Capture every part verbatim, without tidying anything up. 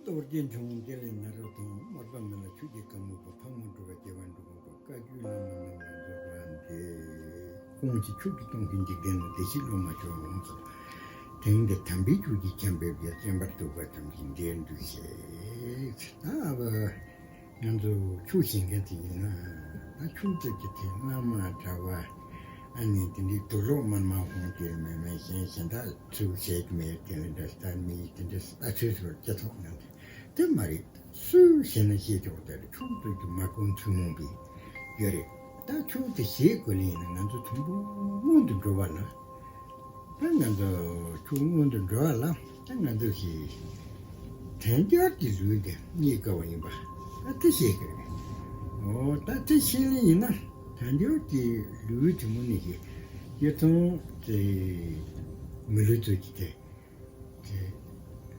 ཨོ་རྒྱན་འབྱུང་བོ་ཀྱེ་ལེ་ནཱ་རོ་དང་། མར་པ་མི་ལ་ཆོས་ཀྱི་སྐར་མ་པ། ཕག་མོ་གྲུ་པ་རྒྱལ་བ་འབྲུག་པ། བཀའ་བརྒྱུད་བླ་མ་རྣམས་ལ་རྫོགས་པ་འདི། དབང་ཕྱུག་ཆོས་ཀྱི་སྟོང་གི་འཇིག་རྟེན་ན། བདེ་གཤེགས་སློབ་མ་མཆོག་ལ་ཕྱག་འཚལ། དེང་འདིར་དམ་པའི་ཆོས་ཀྱི་ཁྱབ་པའི་བར། བསྟན་པ་རྟོགས་པ་ཐམས་ཅད་འདིར་འདུས་ཤིག། ད་ང་ཚོ་ཆོས་བཤད་མཁན་དེ་ཡིན་ན། ད་ཆོས་ཚོ་གི་དེ་བླ་མ་གྲྭ་པ། ཨ་ནི་དེ་འདྲའི་དུག་ལོག་དམར་དམར་ཧོང་དེ་མེད་མེད་གཞན་གཞན་དག་ཚུལ་བྱེད་ཀྱི་མེད། དེ་ལ་འདྲ་ལྟ་མི་དེ་འདྲ་ལྟ་ཚུལ་ཚོར་སྐྱེ་ཐོག་ནང་དེ་དེ་མ་རེད། སུས་བཤད་ན་བཤད་ཆོག་དེར་ཆོས་ཚོ་གི་མ་ཀུན་ཐུན་མོང་པའི་ཡོད་རེད། ད་ཆོས་དེ་བྱེད་དགོས་ལེ་ཡིན་ན། ང་ཚོ་དང་པོ་སྔོན་དུ་འགྲོ་བ་ལ། ད་ང་ཚོ་ཆོས་སྔོན་དུ་འགྲོ་བ་ལ། ད་ང་ཚོ་ཞིག་དལ་འབྱོར་གྱི་ལུས་དེ་རྙེད་དཀའ་བ་ཡིན་པ་ད་དེ་ཤེས་ཀྱི་རེད། འོ་ད་དེ་ཤེས་ལེ་ཡིན་ན། དལ་འབྱོར་གྱི་ལུས་དེ་མོ་ནི་ཞིག་སྤྱིར་བཏང་དེ་མི་ལུས་ཚོ་གི་དེ་དེ་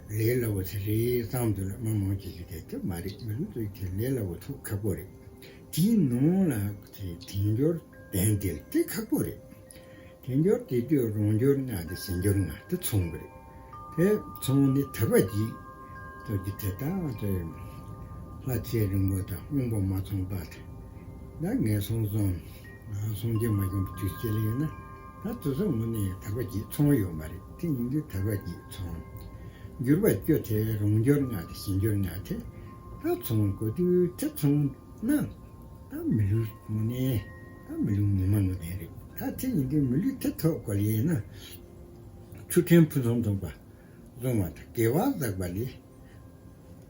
ལས་སླ་བོ་ཚེ་རེ་ཙམ་དུ་ལ་མ་མང་ཆེ་ཞིག་དེ་དེ་མ་རེད། མི་ལུས་ཚོ་གི་དེ་ལས་སླ་བོ་ཐོབ་ཁག་པོ་རེད། དེའི་ནང་ལ་དེ་དལ་འབྱོར་ལྡན་དེ་དེ་ཁག་པོ་རེད། དལ་འབྱོར་དེ་དུས་རང་འབྱོར་ལྔ་དང་གཞན་འབྱོར་ལྔ་དེ་ཚང་གི་རེད། དེ་ཚང་ནི་དད་པ་གྱིས་ཚོགས་ཀྱི་དེ་དག་དེ་ལྷ་ཚེ་རིང་པོ་དང་དབང་པོ་མ་ཚང་པ་དེ་ད་ངན་སོང་གསུམ་སངས་རྒྱས་མ་བྱོན་པའི་དུས་སྐྱེ་ལེ་ཡིན་ན། ད་དེ་ཚོ་དངོས་གནས་དད་པ་གྱིས་ཚང་ཡོད་མ་རེད། དེ་ཡིན་དུས་དད་པ་གྱིས་ཚང་། འགྱུར་བ་བཅུ་དེ་རང་འབྱོར་ལྔ་དང་གཞན་འབྱོར་ལྔ་དེ་ད་ཚང་དགོས་དུས་དེ་ཚང་ན། ད་མི་ལུས་དངོས་གནས་ད་མི་ལུས་ངོ་མ་ངོ་ནས་རེད། ད་དེ་ཡིན་དུས་མི་ལུས་དེ་ཐོབ་དགོས་ལེ་ཡིན་ན། ཆུ་ཕྲན་ཕུན་སུམ་ཚོགས་པ་བཟུང་བ་དང་དགེ་བ་བསགས་པ་ལས་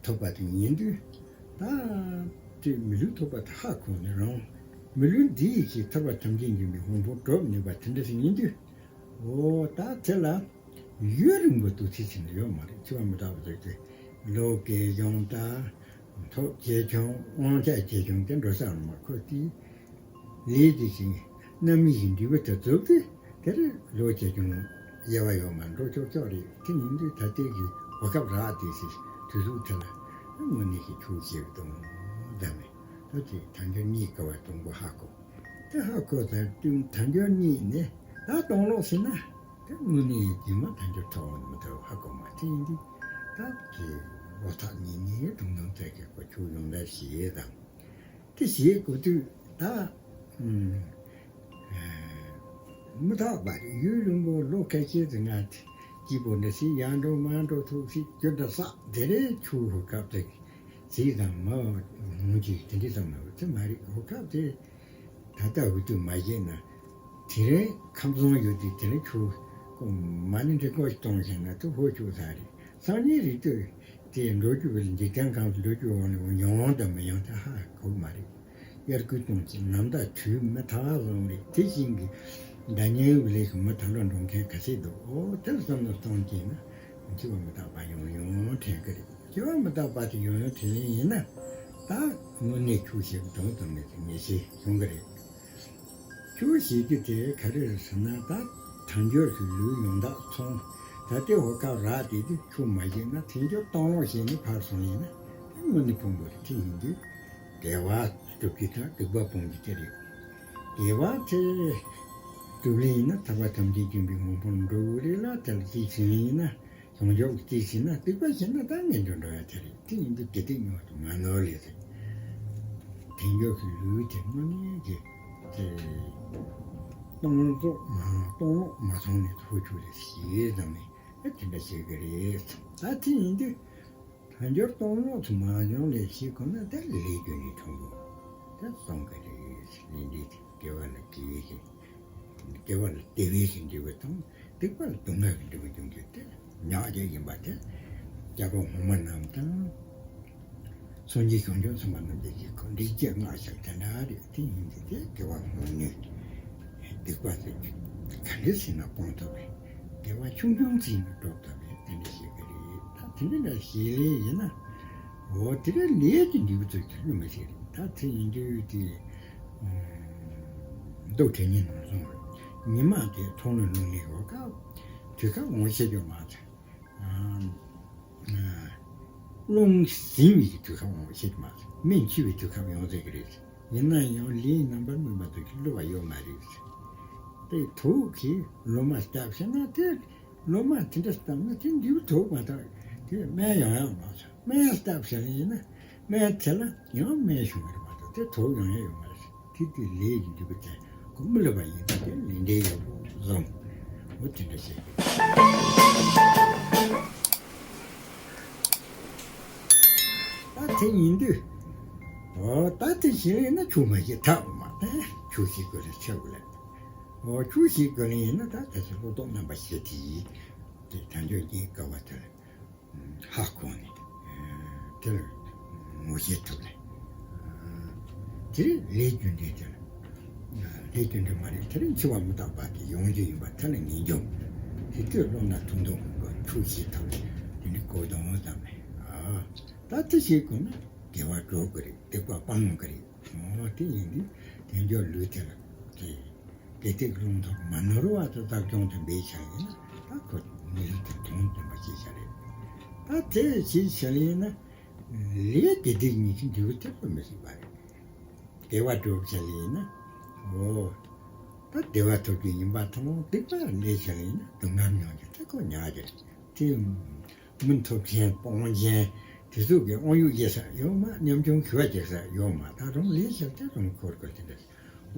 ཐོབ་པ་དེ་ཡིན་དུས། ད་དེ་མི་ལུས་ཐོབ་པ་དེ་ཧ་གོ་ནས། རང་མི་ལུས་འདི་ཡི་ཕྱིར་ཐར་པ་ཐམས་ཅད་འབྱོངས་པའི་དབང་པོ་སྒྲུབ་ནུས་པ་དེ་འདྲ་ཞིག་ཡིན་དུས། འོ་ད་དེ་ལ་ཡུན་རིང་པོ་འདུག་ཚེ་ཕྱིན་ཡོད་མ་རེད། འཆི་བ་མི་རྟག་པ་ཟེར་དུས་ལོ་རྒས་ཆུང་དང་ཐོབ་ཆེ་ཆུང་དབང་ཆ་ཆེ་ཆུང་དེ་འགྲོ་ས་རུ་མ། ཁོ་དེའི་ལས་དེ་བཞིན་རྣམ་སྨིན་གྱི་འབྲས་བུ་དེ་རྫོགས་དུས་དེར་ལོ་ཆེ་ཆུང་དབྱེ་བ་ཡོད་མ་རེད། འགྲོ་ཆོག་ཆོག་རེད། དེ་ཡིན་དུས་ད་ལྟའི་གི་གོ་སྐབས་རག་དེ་ཞིག་དུས་ཚོད་དེ་ལ་དངོས་གནས་ཀྱི་ཆོས་བཤད་གཏོང་བསྡད་མེད། ད་དེ་དལ་འབྱོར་རྙེད་དཀའ་བ་དང་པོ་ཧ་གོ། དེ་ཧ་གོ་ཚར་དུས་དལ་འབྱོར་རྙེད་ནས་ད་གཏོང་ལོག་ཟེར་ན། དེ་དངོས་གནས་རྗེས་མ་དལ་འབྱོར་ཐོབ་མི་ཐོབ་ཧ་གོ་མ། དེ་ཡིན་དུས་ད་དེ་ལོ་ཐག་ཉེ་ཉེ་དུང་དུང་ཐད་ཀྱི་གོ་ཆོད་ཡོང་འདྲ་བྱེད་དང་། དེ་བྱེད་དགོས་དུས་ད་མི་ཐག་པ་རེད། ཡུན་རིང་པོ་ལོ་ཁ་ཤས་ཙམ་ང་སྐྱིད་པོ་འདྲ་ཞིག་ཡར་འགྲོ་མར་འགྲོ་ཐུག་ཞིག་རྒྱུ་འདྲ་བསགས། དེ་རེད། ཆུ་ཧོ་ཁབ་དེ་ཟིག་དང་མ་མོ་གཅིག་དེ་འདྲ་ཙམ་མ་རེད། དེ་མ་རེད། ཧོ་ཁབ་དེ་ད་ལྟ་འུ་ཐུག་མ་བྱས་ན། དེ་རིང་ཁམས་བཟང་ཡོད་དུས་དེ་རིང་ཆུ་མ་ཎི་འདྲེ་ཀོ་གཏོང་བཞིན་ན་དུ་ཧོ་ཆུ་ས་རེད། སང་ཉིན་རེད་དུས་དེ་འགྲོ་རྒྱུ་བས་འཇིག་རྟེན་ཁམས་འགྲོ་རྒྱུ་འོང་ནས་ཡོང་དང་མི་ཡོང་དེ་ཧ་གོ་མ་རེད། དབྱར་ཁུལ་གཏོང་ཅིག་ནམ་ཟླ་དུས་མི་ཐ་བ་བཟུང་རེད། དེ་བཞིན་གྱི་ཟླ་ཉིན་བ་ལས་ཀྱི་མི་ཐ་ལོ་འགྲོ་མཁན་ག་ཚད་འདུག་འོ་དེར་བསམ་བློ་གཏོང་གྱིན་ན་འཆི་བ་མི་རྟག་པ་ཡང་ཡང་དྲན་གི་རེད། འཆི་བ་མི་རྟག་པ་དེ་ཡང་ཡང་དྲན་ཡིན་ན། ད་དངོས་གནས་ཆོས་བཤད་དང་དུ་མེད་དུ་ངེས་ཤེས་ཡོང་གི་རེད། ཆོས་བཤད་རྒྱུ་དེ་ག་རེ་རེད་ཟེར་ན། ད་དལ་འབྱོར་གྱི་ལུས་ཡོངས་དག་ཚང་། ད་ལྟའི་འོ་ཁ་རག་དེ་དུས་ཆོས་མ་བཤད་ན་དལ་འབྱོར་གཏོང་ལོག་བྱས་ནས་ཕར་སོང་ཡིན་ན། དེ་དངོས་གནས་ཕུང་པོ་རེད། དེ་ཡིན་དུས་དགེ་བ་སྒྲུབ་རྒྱུ་དང་སྡིག་པ་སྤོང་རྒྱུ་དེ་རེད། དགེ་བ་དེ་སྒྲུབ་ལེ་ཡིན་ན་ཐར་པ་ཐམས་ཅད་མཁྱེན་པའི་དབང་པོར་འགྲོ་གི་རེད་ལ། དེ་ལ་རྩིས་ཟིན་ཡིན་ན། བྱང་ཆུབ་ཀྱི་རྩིས་ཟིན་ན། སྡིག་པ་བྱས་ན་ད་ངན་འགྲོར་འགྲོ་ཡ་དེ་རེད། དེ་ཡིན་དུས་དགེ་སྡིག་མྱོང་དུ་མ་ནོར་ལེ་ཟེར། དལ་འབྱོར་གྱི་ལུས་དེ་དངོས་གནས་ཀྱི་དེ་གཏོང་ཟོག་མ་གཏོང་ལོག་མ་སོང་ནས་ཐོ་ཆུ་ལས་ཞེས་བཟང་ནས་དེ་འདྲ་བྱེད་ཀྱི་རེད། ད་དེ་ཡིན་དུས་དལ་འབྱོར་གཏོང་ལོག་ཚུ་མ་བྱུང་ལས་ཞེས་གོ་ན། དེ་ལས་རྒྱུ་ནི་ཐོན་དགོས། དེ་གསུང་གི་རེད། ལས་འདི་དགེ་བ་ལ་དགེ་བའི་ཞིང་དགེ་བ་ལ་དེ་བས་ཞིང་དགེ་བ་དང་། སྡིག་པ་ལ་སྡུག་བསྔལ་གྱི་འབྲས་བུ་འབྱུང་རྒྱུ་དེ་ཉག་གཅིག་ཡིན་པ་དེ་སྐྱེ་བོ་ངོ་མ་རྣམས་དང་། སངས་རྒྱས་བྱང་ཆུབ་སེམས་དཔའ་རྣམས་ཀྱིས་ཀྱི་ཁོ་འདི་སྐྱེ་སྔ་ཞིག་དེ་འདྲ་རེད། དེ་ཡིན་དུས་དེ་དགེ་བ་སྔོན་ནས་སྡིག་པ་དེ་ག་འདྲ་བྱས་ན་སྤོང་ཐུབ་པས། དགེ་བ་ཆུང་ཆུང་བྱས་ནས་སྒྲུབ་ཐུབ་པས། དེ་འདྲ་ཞིག་གི་རེད། ད་དེ་འདྲ་འདྲ་ཞིག་ལས་ཡིན་ན། འོ་དེ་འདྲ་ལས་ཀྱི་འབྲས་བུ་ཚོ་ཁྱོད་ལ་མི་ཤེས་རེད། ད་དེ་ཡིན་དུས་དེ། མདོ་དྲན་ཉེ་ནང་གསུངས་རེད། ཉི་མ་དེ་མཐོང་ལ་ནུབ་ནས་འོ་ཁ་དུས་ཁ་འོང་ཤེས་རྒྱུ་མ་ཚད། རླུང་ཟིན་བའི་དུས་ཁ་འོང་ཤེས་རྒྱུ་མ་ཚད། སྨན་འཆི་བའི་དུས་ཁ་ཡོང་ཟེར་གི་རེད། ཡིན་ན་ཡང་ལས་རྣམ་པར་སྨིན་པ་དུ་ཞིག་བསླུ་བ་ཡོད་མ་རེད། དེ་དུག་གིས་ལོ་མ་བཏབ་ཤེ་ན། དེ་ལོ་མ་དེ་འདྲ་བཏབ་ན་དེ་འདིའུ་དུག་མ་བཏབ་དེ་སྨན་ཡང་ཡང་མ་ཚོད། སྨན་བཏབ་བྱས་ལ་ཡིན་ན་སྨན་དེ་ལ་ཡང་སྨན་ཤོང་གི་རེད་མ་གཏོགས་དེ་དོགས་ཡོང་ཡ་ཡོད་མ་རེད། དེ་དེ་ལས་ཀྱི་འདུས་པ་དེ་ཁོ་མི་སླུ་བ་ཡིན་པ་དེ་ལས་འབྲས་ཡག་པོ་བཟང་། འོ་དེ་འདྲ་བྱས། ད་དེ་ཡིན་དུས། འོ་ད་དེ་བྱས་ལ་ཡིན་ན་ཆུ་མ་བཞེས་ཐབས་མ་ད་ཆུ་བཞེས་དགོས་ལ་ཆ་དགོས་ལ། འོ་ཆུ་བཞེས་དགོས་ལ་ཡིན་ན་ད་ད་ཆ་ལོ་ཏོག་རྣམ་པ་བཞི་དེ་ཡིས་དེ་དལ་འབྱོར་གྱི་དཀའ་བ་དེ་ལ། ཧ་གོ་ནས། དེ་ལ་ངོ་ཤེས་ཐུབ་ནས། དེ་ལས་རྒྱུ་འབྲས་དེ་ལ། ལས་རྒྱུ་འབྲས་མ་རེད་དེ་ལ་འཆི་བ་མི་རྟག་པ་དེ་ཡོང་རྒྱུ་ཡིན་པ་དེ་ལ་ངེས་འབྱུང་། དེ་དུས་བློ་སྣ་ཐུང་ཐུང་གི་ཆོས་བྱེད་ཐུབ་ནས་དེ་འདྲའི་གོ་དང་འོ་ཙམ་ནས། ད་དེ་བྱེད་དགོས་ན་དགེ་བ་སྒྲུབ་དགོས་རེད། སྡིག་པ་སྤང་དགོས་རེད། འོ་དེ་ཡིན་དུས་དལ་འབྱོར་ལུས་དེ་ལ་དེ། དགེ་སྡིག་རླུང་ཐོག་མ་ནོར་བ་དུ་བདག་སྐྱོང་དུ་འབད་བྱ་ཡིན་ན་ད་ཁོ་མི་ལུས་དེ་དོན་སྟོན་པ་ཞིག་བྱ་རེད། ད་དེ་ཞིག་བྱ་ཡིན་ན་ལས་དགེ་སྡིག་གཉིས་ཀྱི་འབྲས་བུ་དེ་ཁོ་མི་སྲིད་པ་རེད། དགེ་བ་སྒྲུབ་བྱ་ཡིན་ན་འོ་ད་བདེ་བ་ཐོབ་རྒྱུ་ཡིན་པ་མཐོང་། སྡིག་པ་ལས་བྱ་ཡིན་ན་སྡུག་བསྔལ་མྱོང་རྒྱུ་དེ་ཁོ་ཉག་གི་རེད། དེ། མི་ཐོབ་མཁན་སྤོང་མཁན་དེ་ཚོ་གི་དབང་ཡོད་བྱེད་ས་ཡོད་མ། ཉམ་ཆུང་ཞུ་བ་བྱེད་ས་ཡོད་མ། ད་རང་ལས་བྱེད་དེ་རང་འཁོར་དགོས་དེ་འདྲ།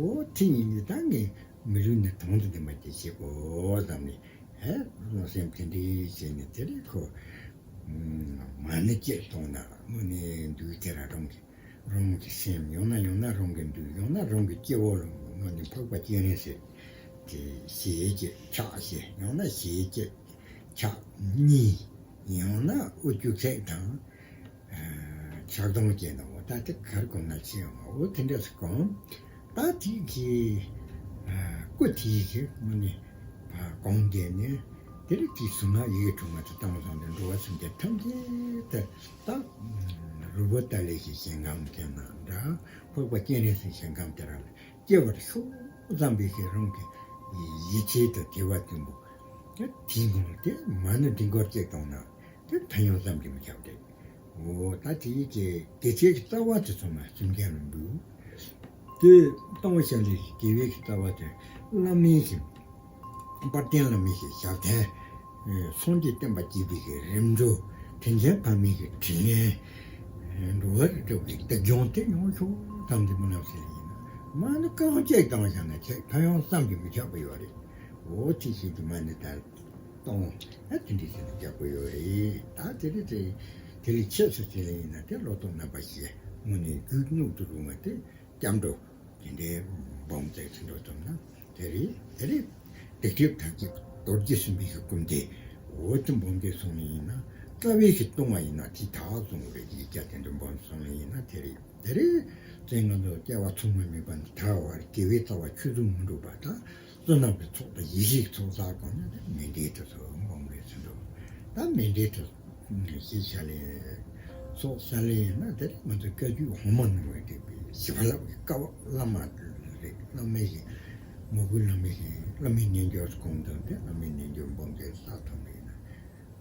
འོ་དེ་ཡིན་དུས་ད་ངས་མི་ལུས་ནི་དོན་དུ་ལྡན་པ་དེ་བྱེད་དགོས་བསམ་ནས་ཧེ་བློ་སེམས་དེ་འདྲའི་བྱས་ནས་དེ་རིང་ཁོ་མ་ཎི་བཅས་གཏོང་ན་དངོས་གནས་འདུག་དེ་ར་རང་གི་རང་གི་སེམས་ཡང་ན་ཡང་ན་རང་གི་འདུས་ཡང་ན་རང་གི་སྐྱེ་བོ་ལ་དངོས་གནས་འཕགས་པ་སྤྱན་རས་གཟིགས་དེ་ཞལ་བྱེད་ཕྱག་བྱེད་ཡང་ན་ཞལ་བྱེད། ཕྱག་གཉིས། ཡང་ན་དབུ་བཅུ་ཚེག་དང་། ཕྱག་སྟོང་བཅས་དང་འོ་ད་དེ་གར་གོམས་ན་ཆེ་ཡོང་བ་འོ་དེ་འདྲ་སུ་གོམས། ད་དེ་གི་སྐུ་དེ་གི་དངོས་གནས་གོམས་བསྡད་ནས་དེ་རིང་དེ་གཟུངས་སྔགས་ཡི་གེ་དྲུག་མ་དེ་བཏང་སོང་དུས་འགྲོ་བ་སེམས་ཅན་ཐམས་ཅད་དུ་ད་རུས་པ་ཏཱ་ལའི་གི་ཞིང་ཁམས་དེ་ན་འདྲ་འཕགས་པ་སྤྱན་རས་གཟིགས་ཞིང་ཁམས་དེ་ར་ལ། སྐྱེ་བར་ཤོག་བསམ་པའི་ཤེས་རང་གི་ཡིད་ཆེས་དང་དད་པ་བརྟན་པོ། དེའི་ངང་དེ་མ་ཎི་བྲིས་སྐོར་གཅིག་བཏང་ན་དེ་ཕན་ཡོན་བསམ་གྱིས་མི་ཁྱབ་སྟེ། འོ་ད་དེ་ཡི་གེ་དགེ་ཚུལ་གྱི་རྩ་བ་དེ་ཚང་མ་སེམས་ཅན་ལ་འབུལ། དེ་གཏོང་བྱ་ལས་དགེ་བའི་གི་རྩ་བ་དེ་བླ་མའི་གི་དཔལ་ལྡན་བླ་མའི་གི་ཞབས་བརྟན། སངས་རྒྱས་བསྟན་པ་རྒྱས་པའི་གི་རིམ་གྲོ། དྲིན་ཅན་ཕ་མའི་གི་དྲིན་ལན། འགྲོ་བ་རིགས་དྲུག་གི་སྡིག་སྦྱོང་དེ་ཡོང་ཆོག་ཙམ་དེ་མི་ནམ་ཟེར་ཡིན་ན། མ་ཎི་རྐང་གཅིག་བཏང་བཞག་ན་ཁྱེད་ཕན་ཡོན་བསམ་གྱིས་མི་ཁྱབ་པ་ཡོད་རེད། འོ་དེ་བཞིན་དུ་མ་ཎི་དང་གཏོང་ཨ་དེ་འདྲའི་ཆེད་དུ་རྒྱག་དགོས་ཡོད་རེད། ད་དེ་རིང་དེ་དེ་ལས་ཆེས་སུ་དེ་ལ་ཡིན་ན་དེ་ལོ་ཏོག་རྣམ་པ་བཞི་དངོས་གནས་རྒྱུད་རྙོག་ཏུ་རུང་བ་དེ། སྐྱབས་འགྲོ། དེ་འདྲའི་སྦོམ་ཚིག་ཚིག་འགྲོ་ཐུབ་ན་དེ་རེད། དེ་རེད། སྡིག་སྒྲིབ་དག་གི་རྡོ་རྗེ་སེམས་དཔའི་གི་སྐུ་འདི་འོ་དེ་སྦོམ་ཚིག་སོང་ནས་ཡིན་ན་རྩ་བའི་གི་ལྟུང་བ་ཡིན་ན་དེ་དག་སོང་རེད། ཡིག་བརྒྱ་དེ་འདྲ་སྦོམ་སོང་ནས་ཡིན་ན་དེ་རེད། དེ་རེད། བཙན་ང་ཚོ་སྐྱེ་བ་མཚུངས་མ་མེད་པ་འདི་དག་བར་དགེ་བའི་རྩ་བ་ཆུད་ཟོས་མི་འགྲུབ་པ་དང་བསོད་ནམས་ཀྱི་ཚོགས་དང་ཡེ་ཤེས་ཀྱི་ཚོགས་བསགས་དགོས་ན་དེ་མཎྜལ་དེ་ཚོ་སྦོམ་རེད་ཟེར་འགྲོ། ད་མཎྜལ་དེ། ཞེས་བྱ་ལས། སོགས་ས་ལས་ཡིན་ན་དེར་ང་ཚོའི་བཀའ་བརྒྱུད་འོག་མ་ནང་བའི་འདུས་པའི་ཞི་བ་ལྷ་གི་བཀའ་བླ་མ་རེད། བླ་མའི་ཞིག་མ་བུ་བླ་མའི་ཞིག་བླ་མའི་རྣལ་འབྱོར་གོང་དུ་དེ་བླ་མའི་རྣལ་འབྱོར་སྦོམ་དེ་ས་ཐོབ་ཡིན་ན་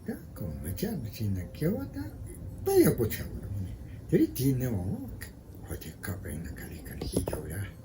ད་ཁོང་མི་ཆགས་མི་ཆེན་ན་དགེ་བ་ད་དཔེ་ཡག་པོ་ཆགས་པ་རེད། དེ་རིང་དེའི་ནང་འོང་ཧོ་དེ་ཁ་བས་ན་ག་ལེ་ག་ལེ་ཞིག་རྒྱག་ཡ།